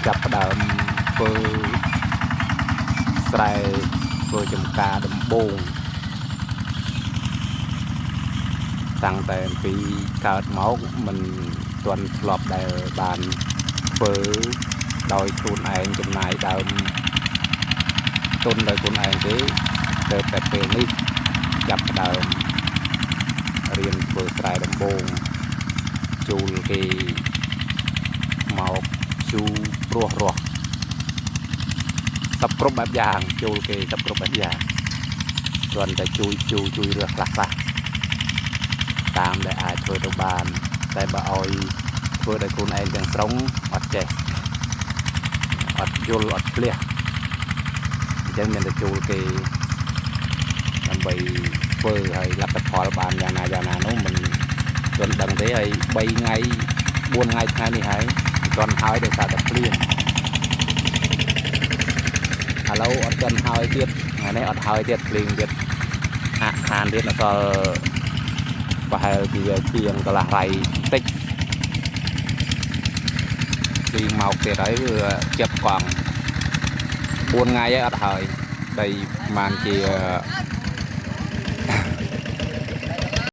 ចាប់ផ្ដើមធ្វើស្រែធ្វើចំការដំបូងតាំងតែពីកើតមកមិនទាន់ធ្លាប់ដែលបានធ្វើដោយខ្លួនឯងចំណាយដើមទុនដោយខ្លួនឯងទេទៅតែពេលនេះចាប់ផ្ដើមរៀនធ្វើស្រែដំបូងជួលគេមកជូររស់រស់សពគ្រប់បែបយ៉ាងជួលគេសពគ្រប់បែបយ៉ាងគ្រាន់តែជួយជូរជួយរើសខ្លះខ្លះតាមដែលអាចធ្វើទៅបានតែបើឲ្យធ្វើដោយខ្លួនឯងទាំងស្រុងអត់ចេះអត់យល់អត់ភ្លះអញ្ចឹងមានតែជួលគេដើម្បីធ្វើឲ្យលទ្ធផលបានយ៉ាងណាយ៉ាងណានោះមិនទាន់ដឹងទេហើយ3ថ្ងៃ4ថ្ងៃថ្ងៃនេះហើយមិនទាន់ហើយដោយសារតែភ្លៀងឥឡូវអត់ទាន់ហើយទៀតថ្ងៃនេះអត់ហើយទៀតភ្លៀងទៀតអាក់ខានទៀតអត់ដល់ប្រហែលជាជាងកន្លះរៃបន្តិចភ្លៀងមកទៀតហើយវាជិបកង់4ថ្ងៃហើយអត់ហើយដីប្រហែលជា